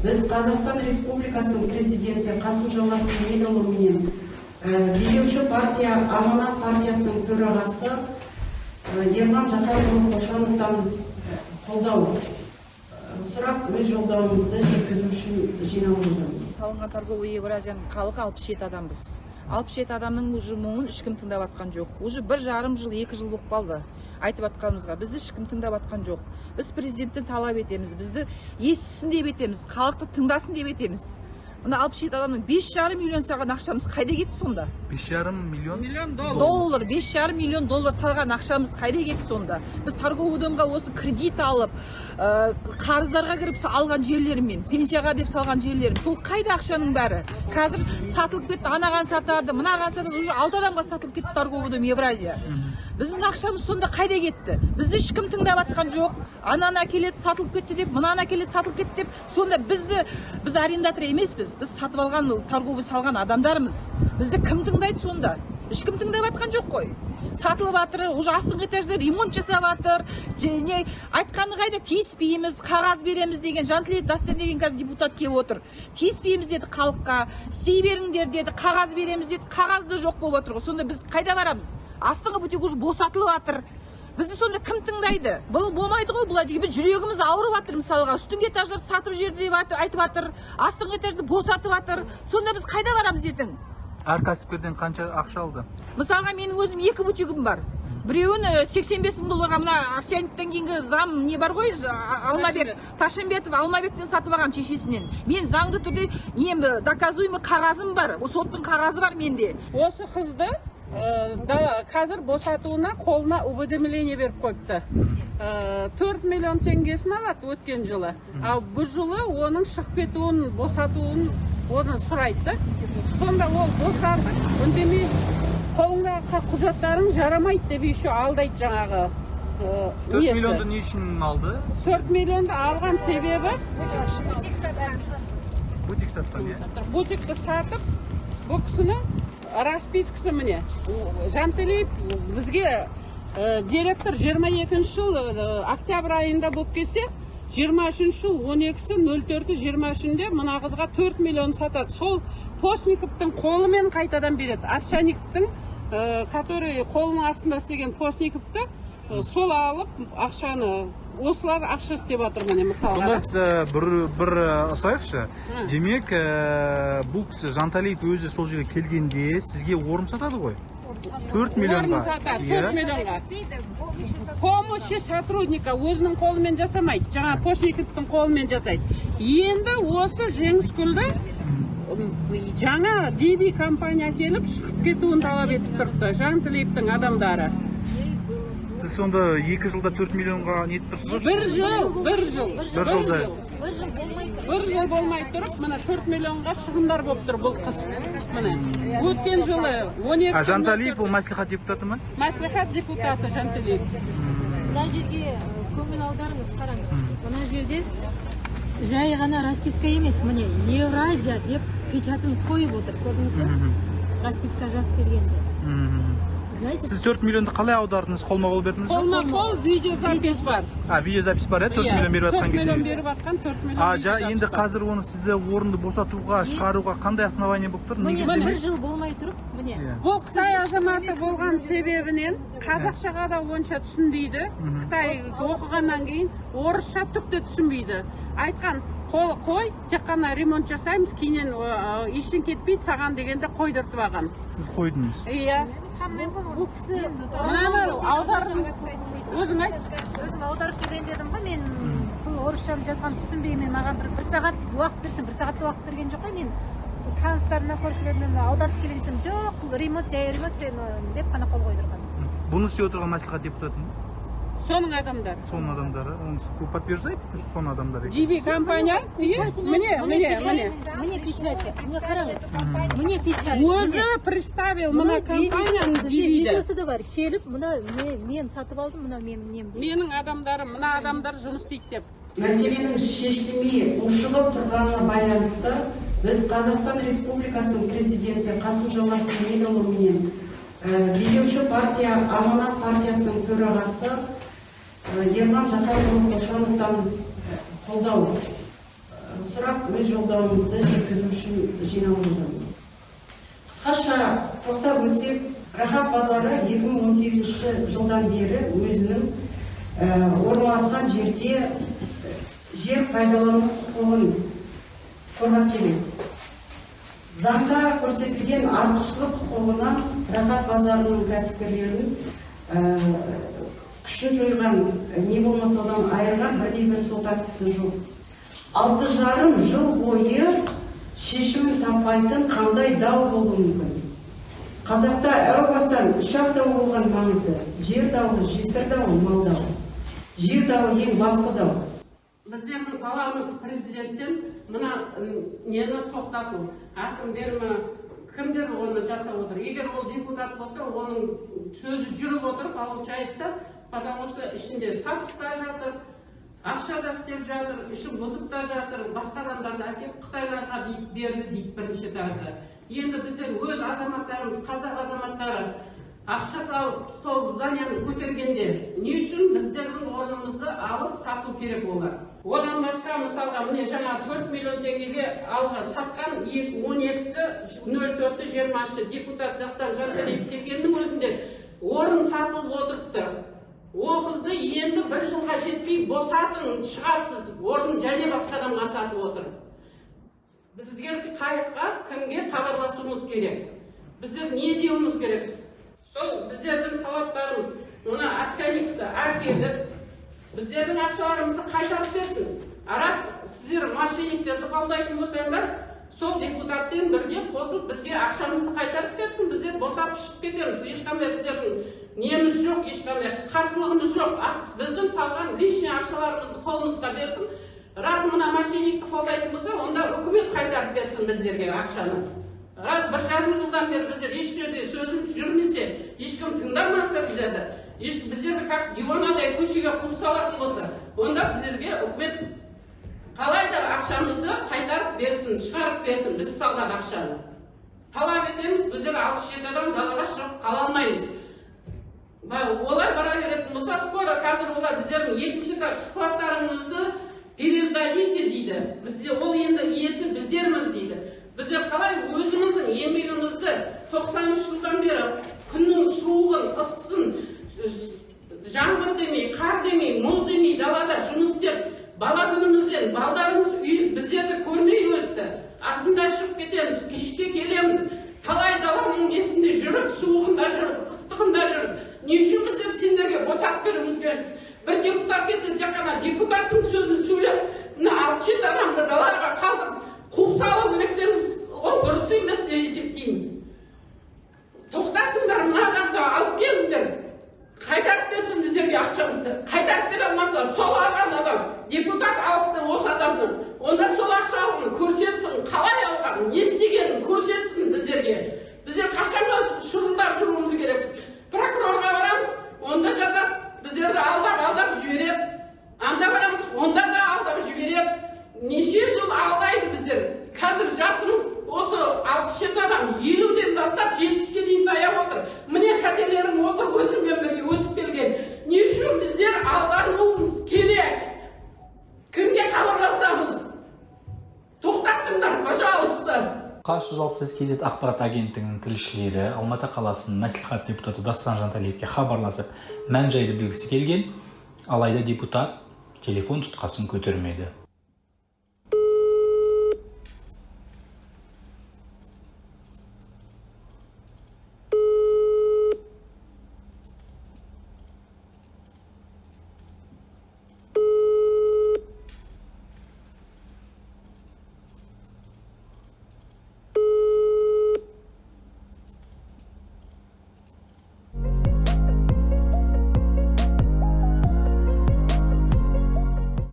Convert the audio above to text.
Біз Қазақстан Республикасының президенті Қасым-Жомарт Кемелұлыменен билеуші партия «Аманат» партиясының төрағасы Ерлан Жақайұлы Қошановтан қолдау сұрап, өз жолдауымызды жеткізу үшін жиналып отырмыз. Салынған торговый Евразияның халқы 67 адамбыз. 67 адамның уже мұңын ешкім тыңдап жатқан жоқ. Уже 1,5 жыл, 2 жыл болып қалды айтып жатқанымызға. Бізді ешкім тыңдап жатқан жоқ. Біз президенттен талап етеміз, бізді естісін деп етеміз, халықты тыңдасын деп етеміз. Мына 67 адамның 5,5 миллион салған ақшамыз қайда кетті сонда? 5,5 миллион? Миллион доллар. Доллар. 5,5 миллион доллар салған ақшамыз қайда кетті сонда? Біз торговый домға осы кредит алып, қарыздарға кіріп алған жерлермен, пенсияға деп салған жерлерім, сол қайда ақшаның бәрі? Қазір сатылып кетті. Анаған сатады, мынаған сатады, уже алты адамға сатылып кетті торговый дом Евразия. Біздің ақшамыз сонда қайда кетті? Бізді ешкім тыңдап жатқан жоқ. Ананы әкеледі, сатылып кетті деп, мынаны әкеледі, сатылып кетті деп. Сонда бізді, біз арендатор емеспіз, біз сатып алған, торговый салған адамдармыз. Бізді кім тыңдайды сонда? Ешкім тыңдап жатқан жоқ қой. Сатылып жатыр, уже астыңғы этажда ремонт жасап жатыр. Не айтқаны қайда? Тиіспейміз, қағаз береміз деген Жантілеев Дастан деген қазір депутат келіп отыр. Тиіспейміз деді халыққа, істей беріңдер деді, қағаз береміз деді. Қағаз да жоқ болып отыр ғой. Сонда біз қайда барамыз? Астыңғы бутик уже босатылып жатыр. Бізді сонда кім тыңдайды? Бұл болмайды ғой бұлай деген. Біз жүрегіміз ауырып жатыр. Мысалға, үстіңгі этаждарды сатып жіберді деп айтып жатыр, астыңғы этажды босатып жатыр. Сонда біз қайда барамыз ертең? Әр кәсіпкерден қанша ақша алды? Мысалға, менің өзім екі бутигім бар. Біреуін 85 мың долларға, мына Овсянниковтан кейінгі зам не бар ғой, Алмабек Ташимбетов, Алмабектен сатып алғанмын шешесінен. Мен заңды түрде нем, доказуемый қағазым бар, соттың қағазы бар менде. Осы қызды да, қазір босатуына қолына уведомление беріп қойыпты. 4 миллион теңгесін алады өткен жылы, ал бұл жылы оның шығып кетуін, босатуын оны сұрайды да. Сонда ол босатып, үндемей, қолыңдағы құжаттарың жарамайды деп еще алдайды жаңағы 4 несі. миллионды не үшін алды? 4 миллионды алған себебі Бутик сатқан, иә? Бутикті сатып, бұл кісінің распискасы міне. Жантелиев бізге директор 22 жыл октябрь айында болып келсе, 23 жыл 12-сі 04 23-інде мына қызға 4 миллион сатады. Сол Постниковтың қолымен қайтадан береді. Овсянниковтың который қолының астында істеген Постниковты, сол алып ақшаны, осылар ақша істеп жатыр міне мысалға Сонда да. сіз бір сұрайықшы. Демек, бұл кісі Жанталиев өзі сол жерге келгенде сізге орын сатады ғой, 4 миллионға. Орын сатады 4 миллионға, помощи сотрудника өзінің қолымен жасамайды, жаңа Постниковтың қолымен жасайды. Енді осы Жеңіскүлді жаңа DB компания келіп, шығып кетуін талап етіп тұрыпты Жантілеевтің адамдары. Сіз сонда 2 жылда 4 миллионға нетіп тұрсыз ғой? Бір жыл, бір жыл. Бір жылда. Бір жыл болмай тұр. Бір жыл болмай тұрып, міне, 4 миллионға шығындар болып тұр бұл қыз. Міне, өткен жылы 12 А Жанталиев ол мәслихат депутаты ма? Мәслихат депутаты Жантілеев. Мына жерге көңіл аударыңыз, қараңыз. Мына жерде жай ғана расписка емес, міне, Евразия деп печатын қойып отыр, көрдіңіз бе? Расписка жазып бергенде. Значит, Сіз 4 миллионды қалай аудардыңыз? Қолма қол бердіңіз бе? Қолма қол, видеозапись бар. А, видеозапись бар, иә, 4 Иә, миллион беріп жатқан 4 миллион кезде. Беріп жатқан 4 миллион А видеозапись енді бар. қазір оны сізді орынды босатуға, шығаруға қандай основание болып тұр? Міне, Негізінде бір жыл болмай тұрып, міне. Бұл қытай азаматы болған себебінен қазақшаға да онша түсінбейді. Қытай оқығаннан кейін орысша түк те түсінбейді. Айтқан қол қой, тек қана ремонт жасаймыз, кейіннен ештеңе кетпейді саған дегенде қойдыртып алған. Сіз қойдыңыз. Иә. Бұл кісі Мынаны аударып, өзің айт. Өзім аударып берейін дедім ғой мен. Бұл орысшаны жазған түсінбеймін, маған бір сағат уақыт берсін. Бір сағат уақыт берген жоқ қой. Мен таныстарымнан, көршілерімнен аударып келейін десем, жоқ, бұл ремонт, жай ремонт сен деп қана қол қойдырған. Бұны істеп отырған мәслихат депутаты ма? Соның адамдары. Соның адамдары. Оны вы подтверждаете, что соның адамдары екен? DB компания, иә, міне, міне, міне. Міне печати, міне, қараңыз, міне печать. Өзі представил мына компанияны. Бізде DB-ді. видеосы да бар. Келіп, мына мен сатып алдым, мына менің нем деп. Менің адамдарым, мына адамдар жұмыс істейді деп. Мәселенің шешілмей ушығып тұрғанына байланысты біз Қазақстан Республикасының президенті Қасым-Жомарт Кемелұлыменен билеуші партия «Аманат» партиясының төрағасы Ерлан Жақайұлы Қошановтан қолдау сұрап, өз жолдауымызды жеткізу үшін жиналып отырмыз. Қысқаша тоқтап өтсек, Рахат базары 2018 жылдан бері өзінің орналасқан жерде жер пайдалану құқығын қорғап келеді. Заңда көрсетілген артықшылық құқығынан Рахат базарының кәсіпкерлерін күшін жойған, не болмаса одан айырған бірде бір сот актісі жоқ. 6,5 жыл бойы шешімін таппайтын қандай дау болуы мүмкін? Қазақта әу бастан үш-ақ дау болған маңызды: жер дауы, жесір дауы, мал дауы. Жер дауы – ең басты дау. Біздердің талабымыз президенттен мына нені тоқтату. Әкімдер ме, кімдер оны жасап отыр? Егер ол депутат болса, оның сөзі жүріп отыр, получается, потому что ішінде сатып та жатыр, ақша да істеп жатыр, ішін бұзып та жатыр. Басқа адамдарды әкеліп, қытайларға дейді, берді дейді бірінші этажды. Енді біздер өз азаматтарымыз, қазақ азаматтары ақша салып, сол зданияны көтергенде, не үшін біздердің орнымызды алып сату керек олар? Одан басқа, мысалға, міне, жаңа 4 миллион теңгеге алға сатқан 12-сі 04-ті 20-шы депутат Дастан Жанталиев келгеннің өзінде орын сатылып отырыпты. Ол қызды енді бір жылға жетпей босатын шығасыз, орын және басқа адамға сатып отыр. Біздер қайыққа, кімге хабарласуымыз керек? Біздер не деуіміз керекпіз? Сол біздердің талаптарымыз: мына овсяниковті әкеліп, біздердің ақшаларымызды қайтарып берсін. А рас сіздер мошенниктерді қолдайтын болсаңдар, сол депутатпен бірге қосып, бізге ақшамызды қайтарып берсін. Біздер босатып шығып кетеміз. Ешқандай біздердің неміз жоқ, ешқандай қарсылығымыз жоқ. Біздің салған лишний ақшаларымызды қолымызға берсін. Рас мына мошенникті қолдайтын болса, онда үкімет қайтарып берсін біздерге ақшаны. Рас 1,5 жылдан бері біздер еш жерде сөзіміз жүрмесе, ешкім тыңдамаса біздерді, еш біздерді как диуанадай көшеге қуып салатын болса, онда біздерге үкімет қалай да ақшамызды қайтарып берсін, шығарып берсін. Біз салған ақшаны талап етеміз. Біздер 67 адам далаға шығып қала алмаймыз. Олар бара беретін болса, скоро қазір олар біздердің екінші этаж складтарымызды пересдадите дейді. Бізде ол енді иесі біздерміз дейді. Біздер қалай өзіміздің еңбегімізді, 93 жылдан бері күннің суығын, ыстысын, жаңбыр демей, қар демей, мұз демей далада жұмыс істеп, бала күнімізден балдарымыз үй біздерді көрмей өсті. Азында шығып кетеміз, кешке келеміз. Талай даланың несінде жүріп, суығында жүріп, ыстығында жүріп, не үшін біздер сендерге босатып беруіміз керекпіз? Бір депутат келсе, тек қана депутаттың сөзін сөйлеп, мына 67 адамды далаға қалдырып, қуып салу керек дейміз. Ол дұрыс емес деп есептеймін. Тоқтатыңдар, мына адамды алып келіңдер, қайтарып берсін біздерге ақшамызды. Қайтарып бере алмаса, сол алған адам, депутат алыпты осы адамнан, онда сол ақшаны көрсетсін, қалай алғанын, не істегенін көрсетсін біздерге. Біздер қашанға шырылдап жүруіміз керекпіз? Прокурорға барамыз, онда жатады, біздерді алдап алдап жібереді. Анда барамыз, онда да алдап жібереді. Неше жыл алдайды біздер? Қазір жасымыз осы 67 адам 50-ден бастап 70-ке дейін таяп отыр. Міне, тәтелерім отыр, өзіммен бірге өсіп келген. Не үшін біздер алдануымыз керек? Кімге хабарласамыз? Тоқтатыңдар, пожалуйста. Қаз 160 KZ ақпарат агенттігінің тілшілері Алматы қаласының мәслихат депутаты Дастан Жанталиевке хабарласып, мән жайды білгісі келген. Алайда депутат телефон тұтқасын көтермеді.